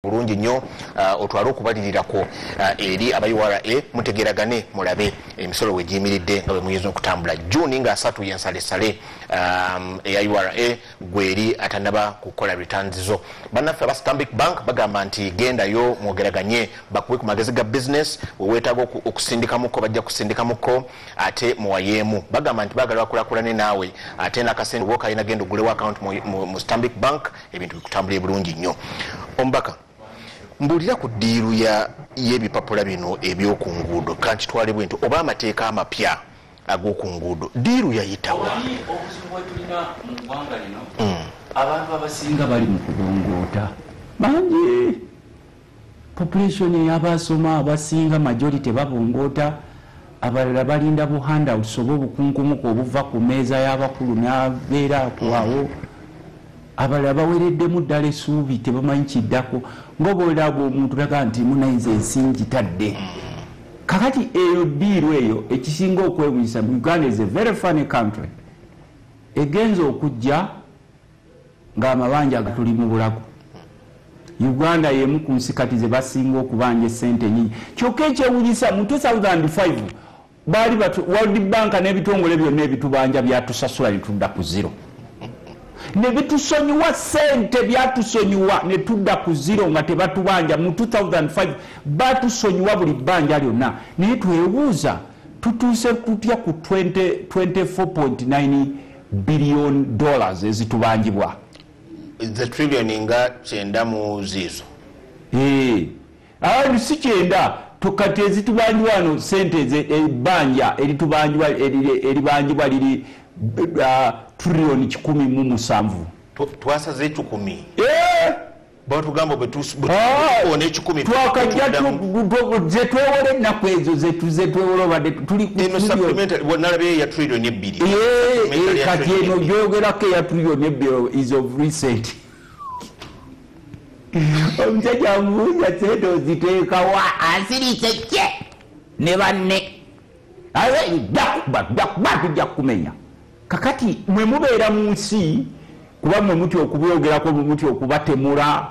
Bulungi nnyo, otwale okubalirirako eri aba URA, mutegeragane, mulabe emisolo wegiyimiridde nga bwe muyinza okutambula. Juni nga 30 yensalesale eya URA gweri atanaba kukola returns zo. Bannaffe aba Stanbic Bank bagamba nti gendayo mwogeraganye, bakuwe ku magezi ga business. Weweetaaga okusindikamuko, bajja kusindikamuko ate muwayeemu. Bagamba nti baagala bakulakulane naawe, ate nakasente oba okalina, genda ogulewo account mu Stanbic Bank, ebintu bikutambulire bulungi nnyo. Omubaka, mbuulira ku deal y'ebipapula bino ebyokunguudo. Kankitwale bwe nti oba amateeka amapya ag'okunguudo, deal yayitawa? Omanyi obuzibu bwetulina mu ggwanga lino? Abantu abasinga bali mu kubongoota bangi. Population ey'abasoma abasinga, majority, babongoota. Abalala balinda bu handouts oba obukunkumuka obuva ku meeza y'abakulu n'abeera awo. Abalala bawereddemu ddala essuubi, tebamanyi kiddako, ngaoba olaba omuntu laga nti munayinza ensi ngitadde. Kakati eyo deal eyo, ekisinga okwewunyisa, Uganda is a very funny country. Egenza okujja ng'amabanja gatuli mu bulago. Uganda yemu ku nsi kati ze basinga okubanja esente nyingi. Kyokka ekyewunyisa, mu 2005 baali World Bank n'ebitongole byonna ebitubanja byatusasula ne tudda ku zero, ne bitusonyiwa sente, byatusonyiwa ne tudda ku zero nga tebatubanja. Mu 2005 batusonyiwa buli bbanja lyonna, naye twebuuza tutuuse tutya ku 24.9 billion dollars ezitubanjibwa? The trillion nga 90 mu ziizo. Abantu si 90. Kati ezitubanjibwa wano sente ebbanja eritubanjibwa, eribanjibwa liri trillion 107. Twasaze 100. Batugamba Ah! bwetuona 100. Twakajja Tuddamu. Zetwewola ennaku ezo zetwewola, obadde tuli ku Eno supplementary nalabye ya trillion 2. Supplementary ya Kati trillion eno 2. gyogerako eya trillion 2 is of recent. Omusajja amubuuza sente oziteekawa, asirise kye ne banne jakuba tujja kukumenya. Kakati mwe mubeera mu nsi, kuba mwe mutya okubyogerako, mwe mutya okubatemula,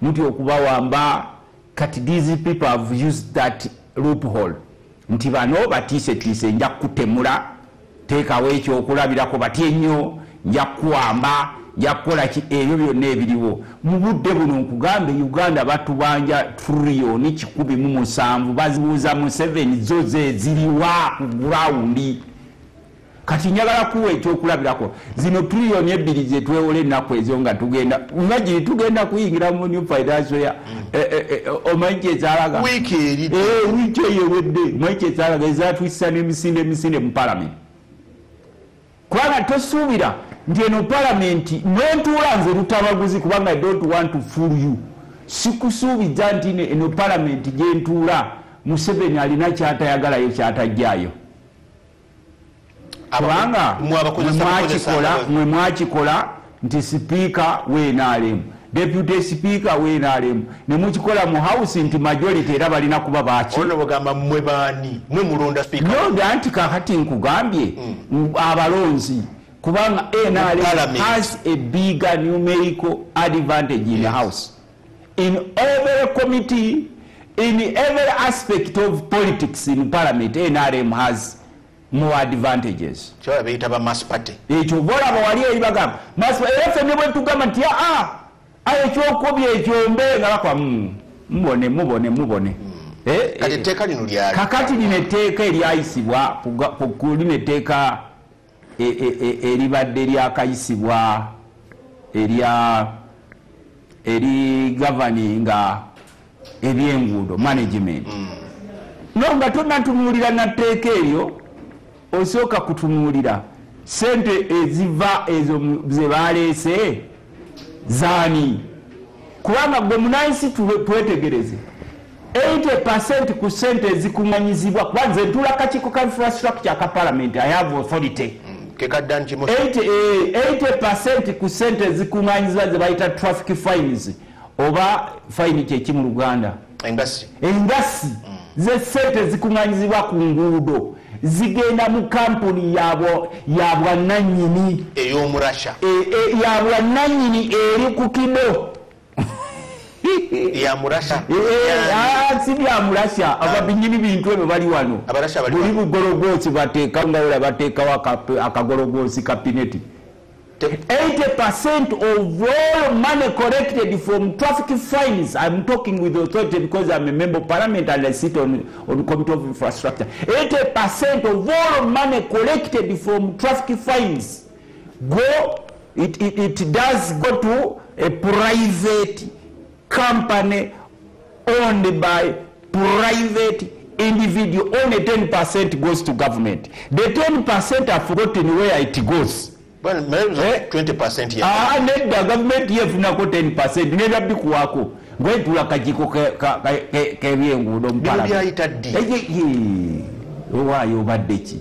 mutya okubawamba. Kati these people have used that loophole nti bano batiisetiise, nja kukutemula, teekawo ekyokulabirako, batye nnyo, nja kukuwamba, nja kukola ki, ebyo byonna ebiriwo mu budde buno. Nkugambe, Uganda batubanja trillion 107. Bazibuuza Museveni, zo zeziriwa ku ground? Kati njagala kuwa ekyokulabirako. Zino trillion 2 zetwewola ennaku ezo nga tugenda imagine tugenda kuyingira mu new financial year. Omanyi kyezalaga? Wiiki eri. Wiiki eyo ewedde, omanyi kyezalaga? Ezatwisa n'emisinde emisinde mu palamenti, kubanga tosuubira nti eno palamenti mwentuula nze lutabaguzi, kubanga I don't want to fool you. Sikusuubiza nti eno palamenti gyentuula Museveni alina kyatayagalayo kyatajjayo, kubanga Mwe abakozesa mwe mwakikola mwe mwakikola nti sipiika w'NRM, deputy speaker w'NRM, ne mukikola mu house nti majority era balina kuba baki. Ono bugamba mmwe baani, mwe mulonda speaker? No, anti kakati nkugambye abalonzi, kubanga NRM Parliament. has a bigger numerical advantage in the house, in every committee, in every aspect of politics in parliament. NRM has more advantages. Kyaba beyita ba mass party. Ekyo oba olaba wali eri bagamba era ffe ne bwe tugamba nti aa aye ekyokubi ekyombe nga bakwa mubone mubone mubone. Kati etteeka lino lyali Kakati lino etteeka eryayisibwa lino etteeka eribadde lyakayisibwa erya eri governinga ebyenguudo management. No nga tonatunuulira natteeka eryo, osooka kutunuulira sente eziva ezo ze baleese zaani, kubanga gwe munansi twetegereze 80% ku sente ezikuŋŋanyizibwa, kuba nze ntuula kakiiko ka infrastructure aka parliament, I have authority. Kekadda nti 80% ku sente ezikuŋŋanyizibwa ze bayita traffic fines, oba fine kyeki mu Luganda? Engasi. Engasi ze sente zikuŋŋanyizibwa ku nguudo zigenda mu kampuni ya bwannannyini ey'omurasha. Ya bwannannyini eri ku kino. Ya Murasha. Si bya Murasha, ababinyini bintu ebyo bali wano. Abarasha bali Buli wano. bugologosi bateeka nga wala bateekawo akagologosi ka Pinetti. 80% of all money collected from traffic fines, I'm talking with authority because I'm a member of parliament and I sit on committee of infrastructure. 80% of all money collected from traffic fines go, it does go to a private company owned by private individual. Only 10% goes to government. The 10% are forgotten where it goes. Well, 20% ya. Nedda, gavumenti yefunako 10%, ngenda bikuwako ngwetula kakiiko k'ebyenguudo mu Bino parliament. byayita ddi? Owaayo obadde ki?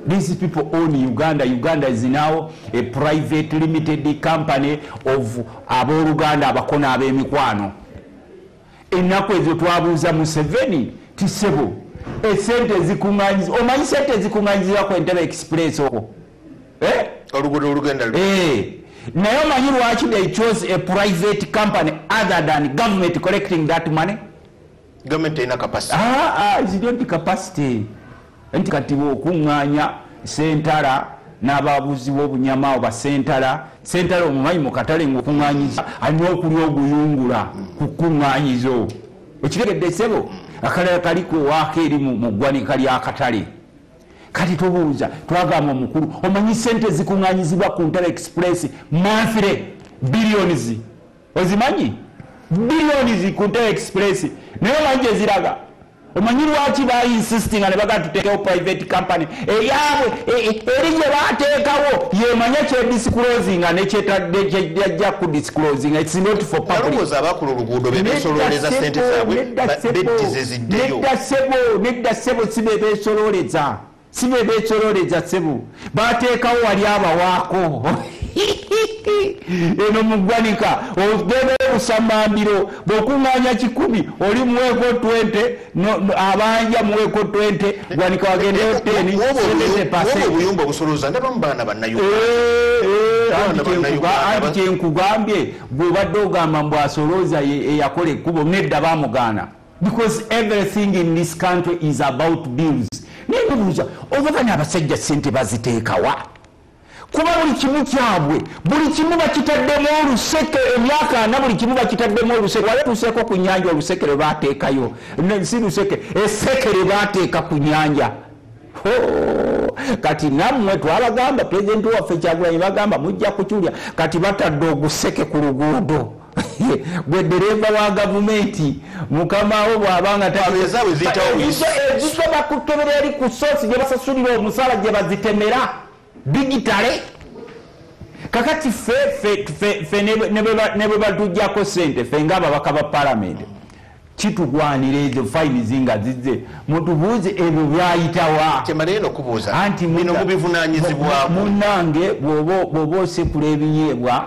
These people own Uganda. Uganda is now a private limited company of abooluganda, abakono, ab'emikwano. Ennaku ezo twabuuza Museveni ti, "Ssebo, esente ezikuŋŋanyiza, omanyi sente ezikuŋŋanyizibwa ku Entebbe Express okwo?" Eh? Oluguudo olugenda Naye omanyi lwaki they chose a private company other than government collecting that money? Gavumenti erina capacity? It's not capacity. Nti kati bw'okuŋŋaanya sentala n'ababuzi b'obunyama oba sentala, sentala omumanyi mu katale, ng'okuŋŋaanyiza alina okulya oguyungula ku kuŋŋaanyizo. Okitegedde, ssebo? Akalala kaliko waako eri mu ggwanika ly'akatale. Kati tubuuza, twagamba omukulu, omanyi sente zikuŋŋaanyizibwa ku Entebbe Express monthly, billions, ozimanyi? Billions ku Entebbe Express, naye omanyi gye ziraga? Omanyi lwaki bainsistinga ne bagaa tuteekewo private company eyaabwe eri gye bateekawo yemanya kyedisclosinga nekyejja ku disclosinga? It's not for public. Nalowooza abakola oluguudo be beesololeza sente zaabwe, beddize ziddeyo. Nedda ssebo, nedda ssebo, si be beesololeza, si be beesololeza ssebo. Bateekawo wali abawaako eno mu ggwanika, ogenda obusamambiro bw'okuŋŋaanya 100, oli muweeko 20, abanja muweeko 20, gwanika wagendeyo 10, 70%. Woba obuyumba obusoloza ndabamu baana bannayuganda. Abaana bannayuganda. Anti kyenkugambye, gw'obadde ogamba mbu asolooza eyakola ekkubo, nedda, bamugaana, because everything in this country is about bills. Naye nebuuza oba bano abasajja sente baziteekawa, kuba buli kimu kyabwe, buli kimu bakitaddemu oluseke. Emyaka 40 buli kimu bakitaddemu oluseke. Wali tuseeko ku nyanja oluseke lwe bateekayo? Si luseke, esseke lye bateeka ku nyanja. Ho, kati nammwe twabagamba, pulezidenti waffe Kyagulanyi bagamba mujja kukyulya. Kati batadde oguseke ku luguudo, gwe dereva wa gavumenti, mukamawo bw'abanga Ezaabwe ziyitawo buyisi. Ezizo bakukebera eri ku source gye basasulira omusala, gye bazitemera digitally. Kakati ffe ne bwe batuggyako sente, ffe ng'ababaka ba palamenti kitugwanira ezo fines nga zizze, mutubuuze ebyo byayitawa. Kyemala eno okubuuza, Anti bino mubivunaanyizibwako? Munnange, bw'oba osekula ebinyeebwa,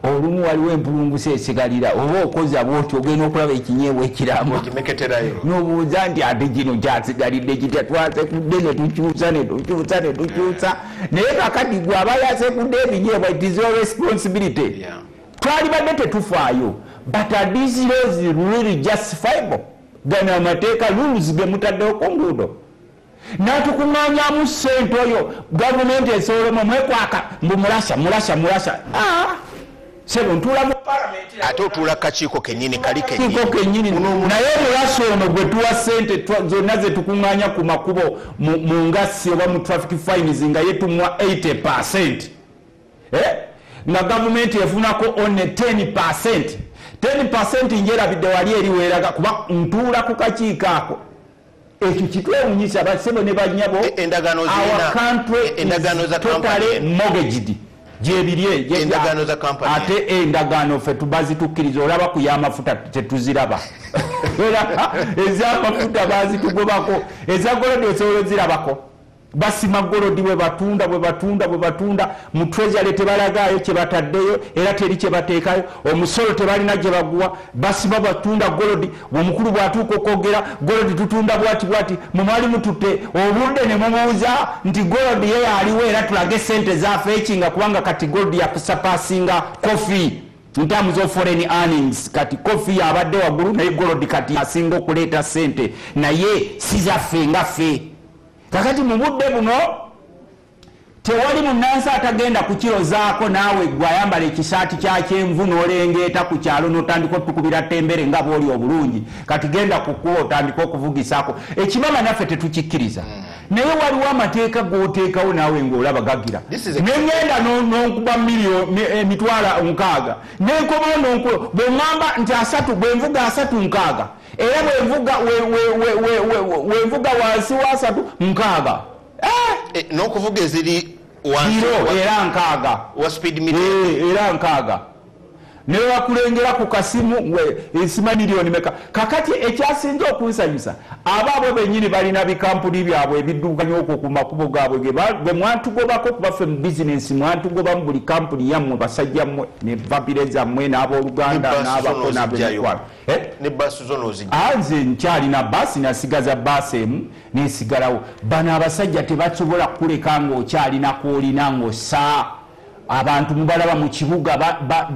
olumu waliwo empulungusa esigalira, oba okoza bwoti, ogenda okulaba ekinyeebwa ekiramu Okimeketerayo. Nobuuza nti ate kino kyasigalidde kitya? Twasekudde ne tukyusa ne tukyusa ne tukyusa, naye kakati gwe aba yasekudde ebinyeebwa, it is your responsibility. Twalibadde tetufaayo, but are these laws really justifiable? Gano amateeka, rules ge mutaddewo ku nguudo, n'atukuŋŋaanyamu ssente oyo, gavumenti esobolemu mwekwaka mbu Murasha, Murasha, Murasha. Ah, sebo, ntuula mu palamenti. Ate otuula kakiiko kennyini kali kennyini. Kiiko kennyini, naye Murasha ono gwe tuwa ssente zonna ze tukuŋŋaanya ku makubo mu ngassi oba mu traffic fines, nga ye tumuwa 80%, eh? Nga gavumenti efunako one 10%. 10% njerabidde wali eri weeraga, kuba ntuula ku kakiiko ako. Ekyo kitwewunyisa, basebo ne banyabo. Endagaano Our zirina country endagaano is za totally company. mortgaged. Gyebiri Endagaano za company. Ate endagaano ffe tubazitukkiriza, olaba ku y'amafuta tetuziraba. Era ez'amafuta bazitugobako, eza gold osobola ozirabako? Basima gold bwe batunda, bwe batunda, bwe batunda mu treasury, tebalagaayo kye bataddeyo, era teri kye bateekayo. Omusolo tebalina gye baguwa. Basima, batunda gold. Omukulu bw'atuuka okwogera, gold tutunda bwati bwati, mumwali mututte obudde ne mubuuza nti gold ye aliwo, era tulage sente zaffe ekinga, kubanga kati gold yasurpassinga coffee. In terms of foreign earnings, kati coffee yabadde waggulu, naye gold kati asinga okuleeta sente, naye si zaffe nga ffe. Kakati mu budde buno tewali munnansi atagenda kukirozaako. Naawe gwe ayambala ekisaati kya kyenvu n'olengeeta ku kyalo n'otandika otukubira tembere nga bw'oli obulungi, kati genda ku kkubo otandika okuvugisaako ekibama, naffe tetukikkiriza. Naye waliwo amateeka g'oteekawo naawe ng'olaba gagira. Neŋŋenda n'onkuba 60,000,000, nenkomawo nonkuba, bwe ŋŋamba nti 30, bwe nvuga 30 60, era bwenvuga wenvuga wansi wa 30 60. N'okuvuga eziri biro era 60 wa speed meter. Era 60, naye bakulengera ku kasimu ensima miliyoni meka. Kakati ekyasinze okunsanyusa, abaabwe bennyini balina bikampuni byabwe ebiddukanya okwo ku makubo gaabwe ge mwatugobako, kubaffe mu bizinensi mwatugobamu buli kampuni yammwe, basajja mmwe ne vapire zammwe n'abooluganda n'abako n'abemikwano. Ne baasi zo n'ozijja. Nze nkyalina baasi, nasigaza baasi emu nesigalawo. Bano abasajja tebasobola kukuleka ng'okyalina kwolina ng'ossa abantu mubalaba mu kibuga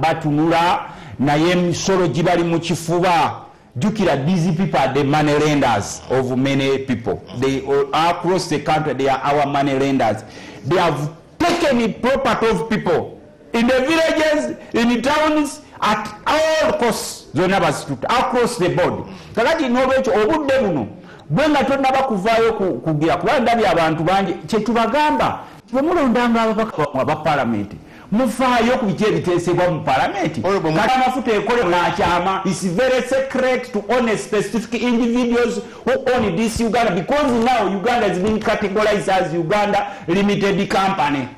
batunula, naye emisolo gibali mu kifuba. Jukira, these people are the money lenders of many people. They across the country, they are our money lenders. They have taken property of people in the villages, in the towns, at all costs, zonna bazituta across the board. Kakati nolwekyo obudde buno bwe nga tonnaba kuvaayo kugira, kuba ndabye abantu bangi, kyetubagamba, bwe mulondanga ababaka aba palamenti, mufaayo ku biki ebiteesebwa mu palamenti. Kati amafuta ekole nakyama is very secret to own specific individuals who own this Uganda, because now Uganda is being categorized as Uganda Limited Company.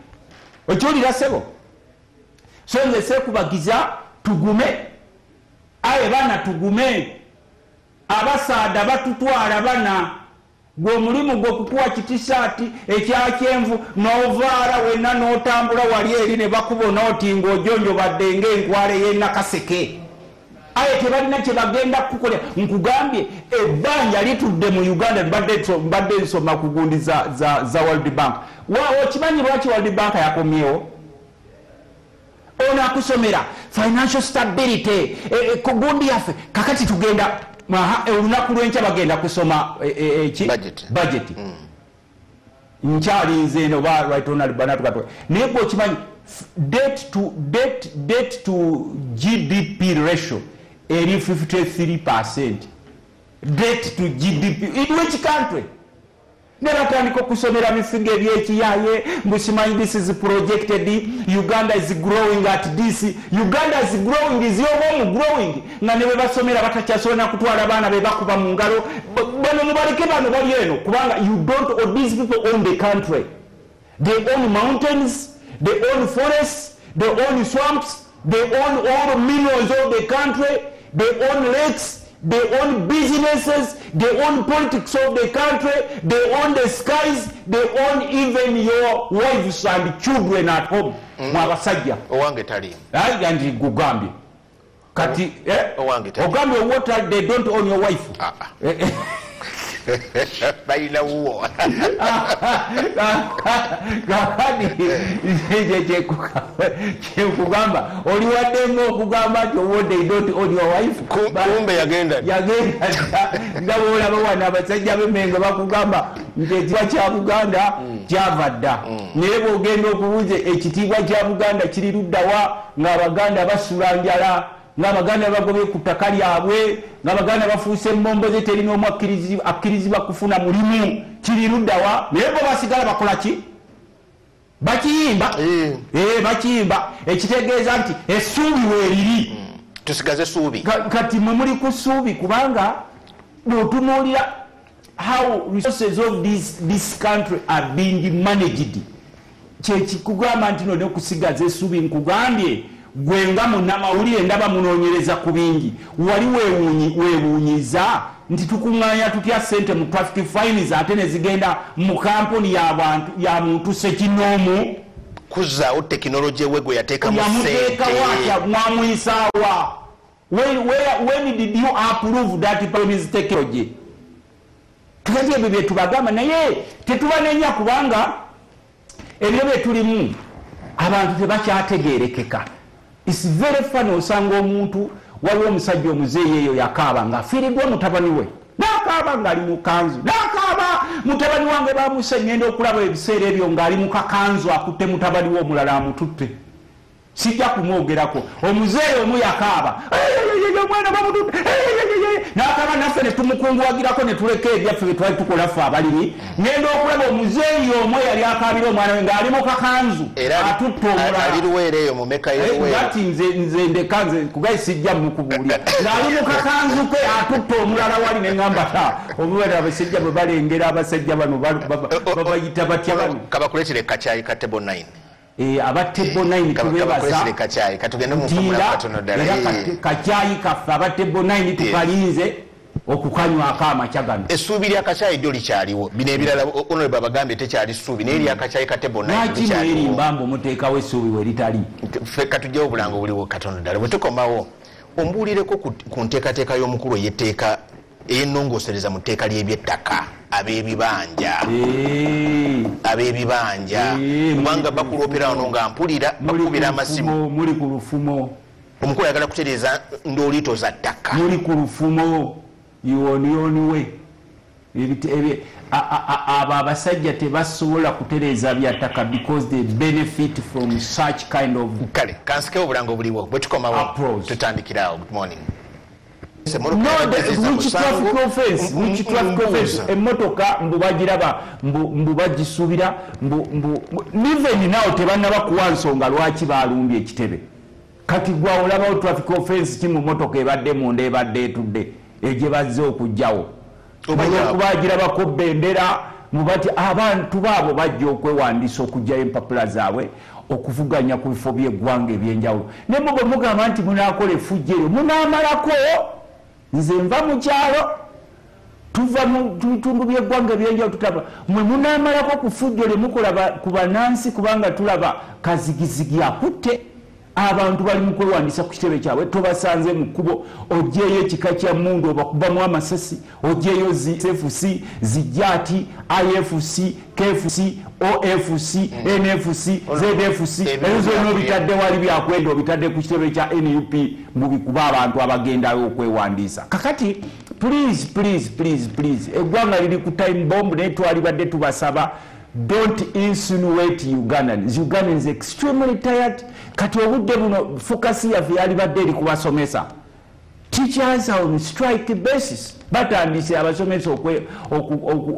Okiwulira, sebo? So nze sekubagiza, tugume aye bana, tugume. Abasaada batutwala bana, gwe omulimu gwe okukuwa kitisaati ekyakyenvu n'ovaala wenna n'otambula wali eri ne bakubona oti ng'ojonjobadde ng'enkwale y'enakaseke, aye tebalina kye bagenda kukukolera. Nkugambye, ebbanja litudde mu Uganda. Mbadde nsoma ku gundi za World Bank. Okimanyi lwaki World Bank yakomyewo? Ono akusomera financial stability ku gundi yaffe. Kakati tugenda olunaku lwenkya bagenda kusoma ki? Budget. Budget. Nkyalinze eno ba right honorable Bernard Katwe, naye gwe okimanyi debt to GDP ratio eri 53%, debt to GDP. In which country? Ne batandika okusomera mifiga ebyekiyaye, mbusimanyi this is projected, Uganda is growing at this, Uganda is growing, is your home growing? Nga ne bwe basomera batakyasobola kutwala baana be bakuba mu ngalo. Bano mubaleke, bano bali eno kubanga you don't own. These people own the country. They own mountains, they own forests, they own swamps, they own all the minerals of the country, they own lakes, they own businesses, they own politics of the country, they own the skies, they own even your wives and children at home. Mwabasajja. Owange taliimu. Ayi, ndi gugambye kati, eh? Owange tali. Ogambye what? They don't own your wife? Ah, ah. Balina wuwo. Kakati kyekugamba oliwaddemu okugamba nti owo they don't own your wife. Kumbe yagenda. Yagenda dda. Nga boolaba wano abasajja b'Emengo bakugamba nti ekitiibwa kya Buganda kyava dda, naye bw'ogenda okubuuza ekitiibwa kya Buganda kiri luddawa, ng'Abaganda basula njala, ng'Abaganda bagobye ku ttaka lyabwe, ng'Abaganda bafuuse emmomboze, terina omu akkirizibwa kufuna mulimu, kiri luddawa? Naye bo basigala bakola ki? Bakiyimba. Bakiyimba, ekitegeeza nti essuubi weeriri. Tusigaze essuubi. Kati mwe muli ku ssuubi, kubanga bw'otunuulira how resources of this country are being managed, kyekikugamba nti none okusigaza essuubi. Nkugambye gwe nga munnamawulire, ndaba munoonyereza ku bingi, wali weewuunyiza nti tukuŋŋaanya tutya ssente mu traffic fines ate ne zigenda mu kampuni y'abantu ya muntu sekinoomu? Kuzzaawo tekinologi we gwe yateekamu Yamuteekawo ssente. Atya? Mwamuyisaawa? When did you approve that promise technology? Kati ebyo byetubagamba, naye tetubanenya kubanga ebyo byetulimu abantu tebakyategerekeka. It's very funny, osanga omuntu, waliwo omusajja omuzeeyi eyo yakaaba ng'afiiriddwa mutabani we, n'akaaba ng'ali mu kanzu, n'akaaba mutabani wange bamuse. Ngenda okulaba ebiseera ebyo ng'ali mu kakanzu akutte mutabani we omulala amututte, sijja kumwogerako. Omuzeeyi omu yakaaba omwana bamututte, n'akaaba, naffe ne tumukunguwagirako ne tuleka ebyaffe bye twali tukola ffe abalimi. Ngenda okulaba omuzeeyi omu eyali akaabira omwana we ng'ali mu kakanzu atutte omulala. Ali Luweero eyo mu Meka y'e. Ati nze ndeka, nze kugayi sijja mukubuulira, ng'ali mu kakanzu ke atutte omulala wali. Ne ŋŋamba ta obuwera abasajja bwe balengera abasajja bano babayita batya bano? Kabakuleetere kacyayi ka Table 9. Aba Table 9 tubebaza ntiira era kacyayi kaffe aba Table 9 tukalinze okukanywako amakya gano. Essuubi lya kacyayi ddyo likyaliwo. Bino ebirala honorable abagambye tekyali ssuubi, naye lyakacyayi ka Table 9. Lwaki mwerimba mbu muteekawo essuubi we litali? Ffe katugyewo obulango buliwo katono ddala. Bwe tukomawo ombuulireko ku nteekateeka y'omukulu ey'etteeka ey'ennongoosereza mu tteeka ly'ebyettaka, ab'ebibanja, ab'ebibanja, kubanga bakulopera wano nga mpulira bakubira amasimu. Muli ku lufumo. Omukulu ayagala kutereeza ndooliito za ttaka. Muli ku lufumo yoniyoniwe. Abo abasajja tebasobola kutereeza byattaka because they benefit from such kind of Kale kansikewo obulango buliwo, bwe tukomawo tutandikirawo. Good morning. No, which traffic offense? Which traffic offense? Emmotoka mbu bagiraba, mbu bagisuubira, mbu even now tebannaba kuwa nsonga lwaki balumbye ekitebe. Kati gwa olabawo traffic offense ki mu mmotoka ebadde munda, ebadde etudde egye bazze okuggyawo? Olwokuba bendera mubati abantu baabo bajja okwewandiisa okuggyayo empapula zaabwe okuvuganya ku bifo by'eggwanga ebyenjawulo, ne mwe bwe mugamba nti munaakola effujjo eryo munaamalako. Nze nva mu kyalo, tuva mu bitundu by'eggwanga ebyenjawulo, tutaba mwe munaamalako ku ffujjo lye mukola ku bannansi, kubanga tulaba kazigizigi akutte abantu bali mu kwewandiisa ku kitebe kyabwe. Tobasanze mu kkubo, ogyeyo ekika kya mundu obakubamu amasasi, ogyeyo zfc, zijati, IFC, KFC, OFC, NFC, ZFC, ezo zonna obitadde wali byakwenda, obitadde ku kitebe kya NUP mubikuba abantu abagendayo okwewandiisa. Kakati please, please, please, please, eggwanga liri ku time bomb, naye twalibadde tubasaba, don't insinuate Ugandans. Ugandans extremely tired. Kati obudde buno focus yaffe yalibadde eri kubasomesa. Teachers are on strike basis, batandise abasomesa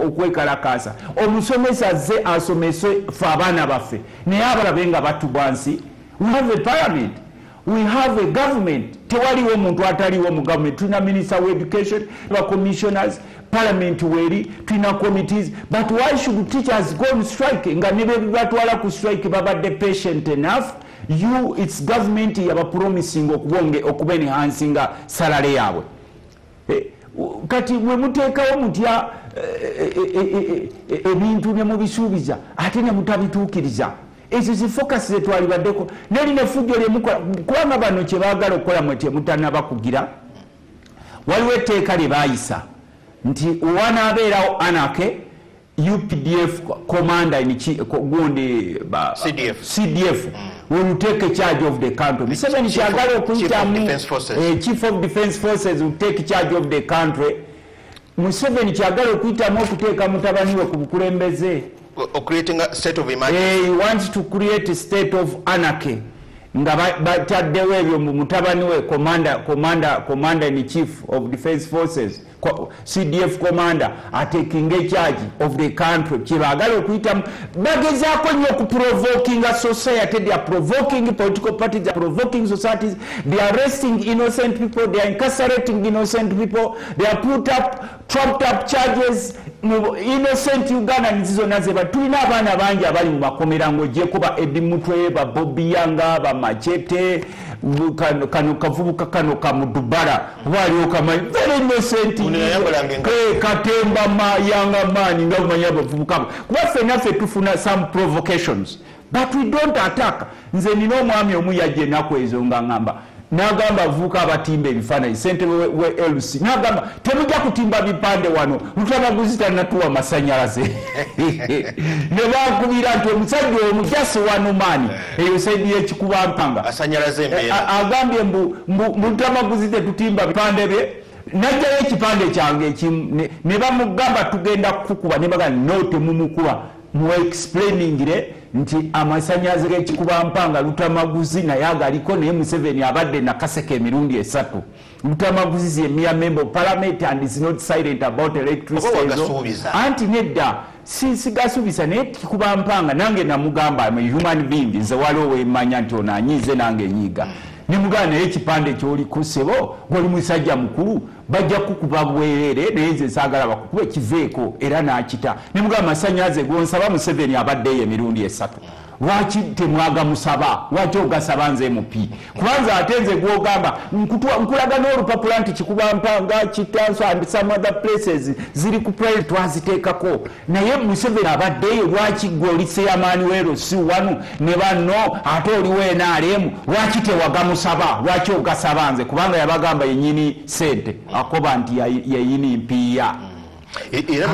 okwekalakasa. Omusomesa azze asomese fe abaana baffe, naye abalabe nga batubwa nsi. We have a parliament, we have a government. Tewaliwo omuntu ataliwo mu government. Tulina minister wa education, ba commissioners, parliament weri, tulina committees, but why should teachers go on strike nga ne bebatwala ku strike babadde patient enough? You, its government yabapromising okuba enhancinga salary yaabwe. Kati we muteekawo mutya ebintu ne mubisuubiza ate ne mutabituukiriza? Ezo zi focus zetwalibaddeko nerina effujjo lyemukola, kubanga bano kyebaagala okukola mwe temutanaba kugira. Waliwo etteeka lye baayisa nti wanaabeerawo anarchy, UPDF commander in gundi CDF. CDF will take charge of the country. Museveni kyagala okuyitamu Chief of Chief of Defense Forces will take charge of the country. Museveni kyagala okuyitamu okuteeka mutabani we ku bukulembeze. Creating a state of emergency. He wants to create a state of anarchy nga bataddewo ebyo mu mutabani we commander in chief of defense forces, CDF commander ataking a charge of the country. Kyebaagala okuyitamu, bagezaako nnyo okuprovokinga society. They are provoking political parties, they are provoking societies, they are arresting innocent people, they are incarcerating innocent people, they are put up trumped up charges mu innocent Ugandans zonna zeba. Tulina abaana bangi abali mu makomera ng'ogyeko ba Eddie Mutwe, ba Bobi Yanga, ba Machete, kano kavubuka kano kamudubala oba kamanyi, very innocent. Ono yayambalanga engatto. Katemba ma yanga maanyi nga bumanyi abavubuka abo, kuba ffenna ffe tufuna some provocations, but we don't attack. Nze nina omwami omu yajja ennaku ezo nga ngamba N'agamba abavubuka abatimba ebifaananyi, ssentebe we LC n'agamba temujja kutimba bipande wano, Lutamaguzi tannatuwa masanyalaze. Ne bankubira nti omusajja omu just one man, eyo side y'ekikuba mpanga asanyalaze embeera. Agambye mbu Lutamaguzi tetutimba bipande bye, najjayo ekipande kyange ekimu ne bamugamba tugenda kukukuba, ne bagamba no temumukuba, mu explainingire nti amasannyalaze g'ekikuba mpanga Lutamaguzi naye agaliko, naye Museveni abadde Nakaseke emirundi 3. Lutamaguzi ye mere member of parliament and is not silent about electricity. Anti nedda sigasuubisa, naye kikuba mpanga nange namugamba I'm a human being, nze waliwo wemmanya nti ono anyiize nange nyiiga. Nemugamba naye ekipande ky'oliko ssebo, gw'oli musajja mukulu, bajja kukuba bwerere, naye nze saagala bakukube kiveeko, era n'akita. Nemugamba amasannyalaze gonsaba Museveni abaddeyo emirundi 3. Lwaki temwagamusaba? Lwaki ogasaba nze MP? Kubanza ate nze gw'ogamba nkulaga n'olupapula nti kikuba mpanga, Kitanso and some other places ziri ku private twaziteekako, naye Museveni abaddeyo, lwaki gwe oli chairman wa LC wano ne banno ate oli wa NRM, lwaki tewagamusaba? Lwaki ogasaba nze? Kubanga yabagamba yennyini ssente, akoba nti yennyini mpiiya. Era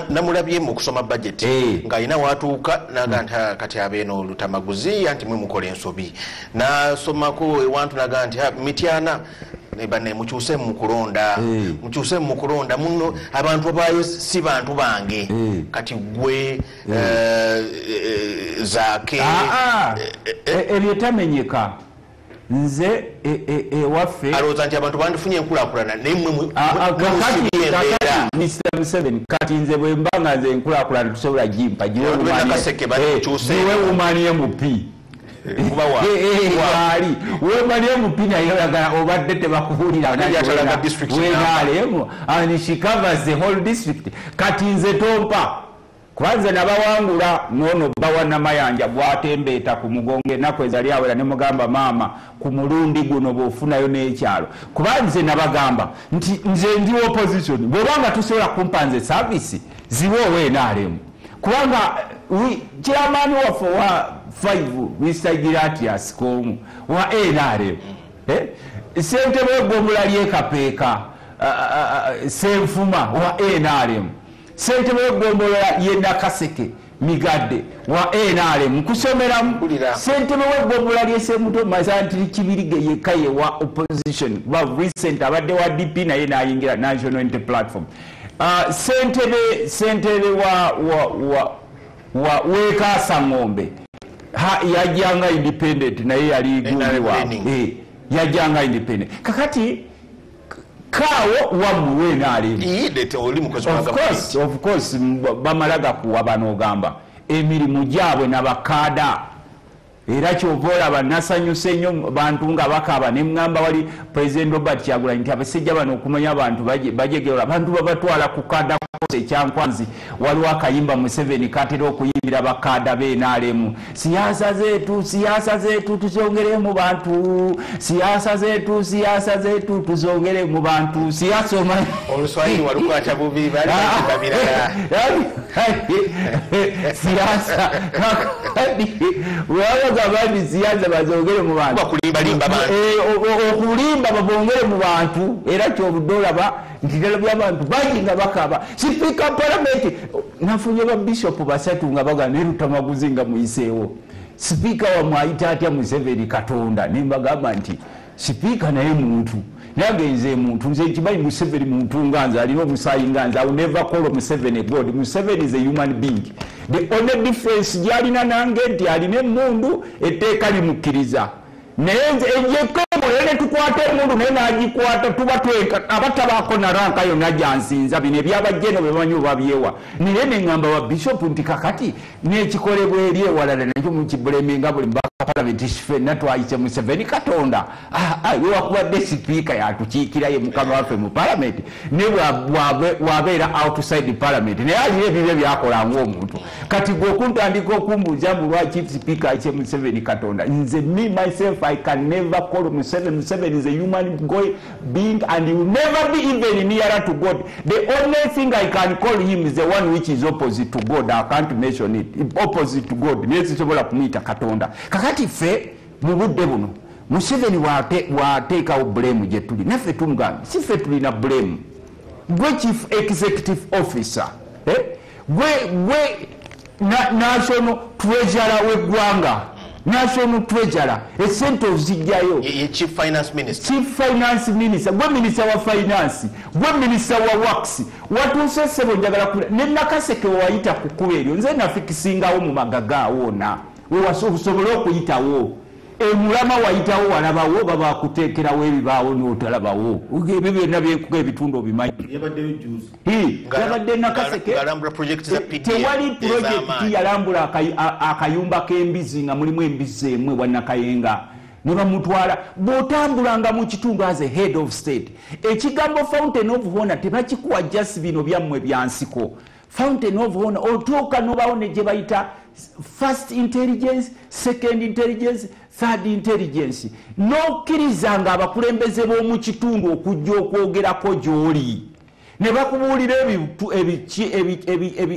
namulabye mu kusoma budget ng'alina watuuka naga nti kati abeeno Lutamaguzi anti mwe mukola ensobi, nasomako ewantu naga nti Mityana banne mukyuse mu kulonda, mukyuse mu kulonda muno abantu abaayo si bantu bange, kati gwe Zaake ebyo tamenyeka. Nze ewaffe alowooza nti abantu bandifunye enkulaakulana, naye mmwe musibye embeera. Mr. Museveni, kati nze bwe mba nga nze enkulaakulana tusobola gimpa, giwe woman MP. Waali woman MP naye oyagala obadde tebakubuulira wenaalemu, and she covers the whole district. Kati nze tompa, kubanze nabawangula nono bawa Namayanja bwatembeeta ku mugongo ennaku ezali awera, ne mugamba maama ku mulundi guno bw'ofunayo n'ekyalo. Kubanze nabagamba nti nze ndi opposition, bw'obanga tusobola kumpa nze service ziwe owe NRM, kubanga chairman waffe wa 5 Mr. Giratius Komu wa NRM, ssentebe w'eggombolola ly'e Kapeeka Ssenfuma wa NRM, ssentebe w'eggombolola y'e Nakaseke Migadde wa NRM, nkusomeramu. Ssentebe w'eggombolola ly'e Ssemuto Masantiri Kibirige yekka ye wa opposition, kuba recent abadde wa DP naye n'ayingira National Unity Platform. Ssentebe wa Wekasa Ng'ombe yajjanga independent, naye yali gundi waabwe, yajjanga independent. Kakati kaawo wammwe NRM. Of course bamala gakuwa bano ogamba emirimu gyabwe nabakaada, era kyova olaba nasanyuse nnyo bantu nga bakaaba, ne ŋŋamba wali President Robert Kyagulanyi nti abasajja bano okumanya abantu bajegerwa, abantu babatwala ku kaada ekyankwanzi. Waliwo akayimba Museveni katera okuyimbira bakaada b'NRM, siyaasa zetu siyaasa zetu tuzongere mu bantu, siyaasa zetu siyaasa zetu tuzongere mu bantu, siyaasa omanyi Oluswahili walukwata bubi, bali babirala. Siyaasa wabagamba nti siyaasa bazongere mu bantu, Bakulimbalimba bantu, okulimba babongere mu bantu. Era kyobudde olaba nti ddala by'abantu bangi nga bakaaba sipiika palamenti. Nafunye ba bishopu 3 nga bagamba naye Lutamaguzi nga muyiseewo, sipiika wammwe ayita atya Museveni Katonda? Ne mbagamba nti sipiika naye muntu, nange nze muntu, nze nkimanyi Museveni muntu nga nze, alina omusaayi nga nze. I will never call Museveni God. Museveni is a human being. The only difference gy'alina nange nti alina emmundu, etteeka limukkiriza, naye nze ejjekemo ne tukwata emundu naye n'agikwata, tuba tweka abatabaako na rank yonna gyansinza. Bino ebyabajjeno bemanyi oba byewa. Naye ne ŋŋamba ba bishopu nti kakati n'ekikolebwa eri ewalala nakyo mukibuleminga buli mbaka palamenti, ffenna twayise Museveni Katonda, wewakubadde sipiika yatukiikira ye mukama waffe mu palamenti, ne bw'abeera outside parliament naye alina ebibye byakola ng'omuntu. Kati gwe okuntandika okumbuuza mbu lwaki sipiika ayise Museveni Katonda, nze me myself I can never call Museveni. Museveni is a human being and he will never be even nearer to God. The only thing I can call him is the one which is opposite to God. I can't mention it. Opposite to God. Naye sisobola kumuyita Katonda. Kakati ffe mu budde buno Museveni bw'ateekawo blame gye tuli, naffe tumugamba si ffe tulina blame. Gwe chief executive officer, gwe national treasurer w'eggwanga, national treasurer, esente ozijjayo. Chief finance minister. Chief finance minister, gwe minister wa finance, gwe minister wa works. Watuuse ssebo, njagala kula ne Nakaseke wayita ku kkubo eryo, nze nafikisingawo mu magaga wona wewasobole okuyitawo. Emulama wayitawo walabawo, baba bakuteekerawo ebibaawo n'otalabawo. Ebyo byonna byenkuka ebitundu obimanyi. Yabadde Nakaseke, tewali projekiti yalambula akayumba k'embizi nga mulimu embizi emwe bwannakayenga ne bamutwala. Bw'otambulanga mu kitundu as a head of state, ekigambo fountain of honor tebakikuwa just bino byammwe byansiko. Fountain of honor otuuka nobawo ne gye bayita first intelligence, second intelligence, third intelligence, n'okkiriza nga abakulembeze b'omu kitundu okujja okwogerako gy'oli ne bakubuulira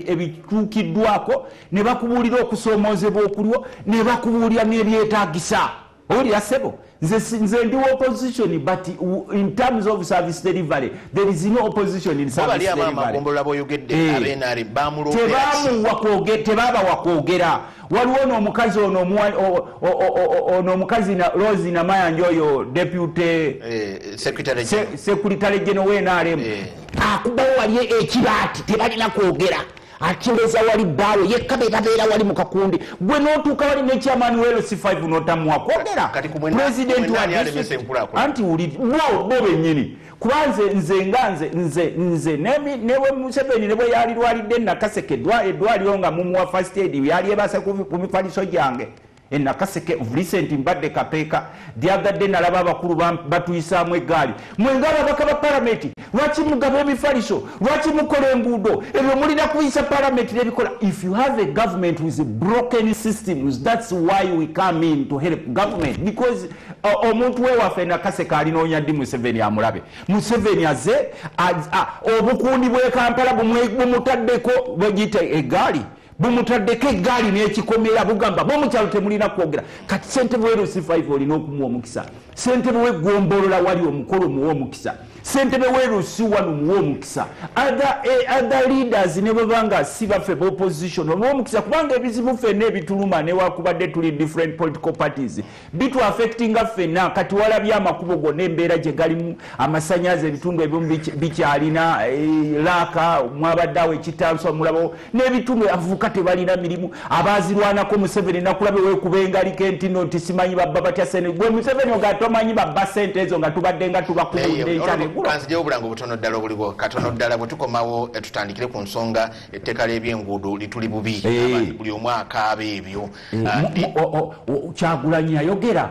ebituukiddwako, ne bakubuulira okusoomoozebwa okuliwo, ne bakubuulira n'ebyetaagisa. Owulira ssebo, nze ndi opposition, but in terms of service delivery there is no opposition in service delivery. Tebabawa kwogera. Waliwo n'omukazi ono, omukazi Rose Namayanja oyo deputy secretary general w'NRM, akubawo wali ekibaati, tebalina kwogera, atereza wali bbaawe yekka, be babeera wali mu kakundi. Gwe n'otuuka wali ne chairman wa LC5 n'otamuwa kwogera, president wa anti wuli bo bennyini. Kuba nze nga nze newe Museveni ne bwe yalirwalidde Nakaseke eddwaliro nga mumuwa first aid, yali ebase ku mifaliso gyange enakaseke. Recent mbadde Kapeeka, dyagadde nalaba abakulu batuyisaamu eggaali. Mwenga ababaka ba palamenti, lwaki mugaba emifaliso? Lwaki mukola enguudo? Ebyo mulina kuyisa palamenti nebikola. If you have a government with broken systems, that's why we come in to help government, because omuntu wewaffe Nakaseke alinoonya ddi Museveni amulabe? Museveni aze obukundi bw'e Kampala bumutaddeko bwegiyita eggaali, bumutaddeko eggaali n'ekikomera, bugamba bomukyalo temulina kwogera. Kati ssentebe we LC5 olina okumuwa omukisa, ssentebe w'eggombolola wali omukolo muwa omukisa, ssentebe we LC1 muwa omukisa, other leaders ne bwebanga si baffe b'opposition omuwa omukisa, kubanga ebizibu ffenna ebituluma newakubadde tuli different political parties bitu affectinga ffenna. Kati walabye amakubo gonna embeera gye galimu, amasanyaze ebitundu ebimu bikyalina laaka, mwabadde awo ekitanso mulabawo n'ebitundu abavubuka tebalina mirimu abazirwanako. Museveni nakulabe weekuba engaliko entino nti simanyi babba batya sente. Gwe Museveni oga tomanyi babba sente ezo nga tubadde nga tubakubudde enkya neggulo. Kanzijewo obulango butono ddala obuliwo katono ddala, bwe tukomawo tutandikire ku nsonga etteeka ly'ebyenguudo lituli bubi, buli omu akaaba ebyo. Kyagulanyi yayogera.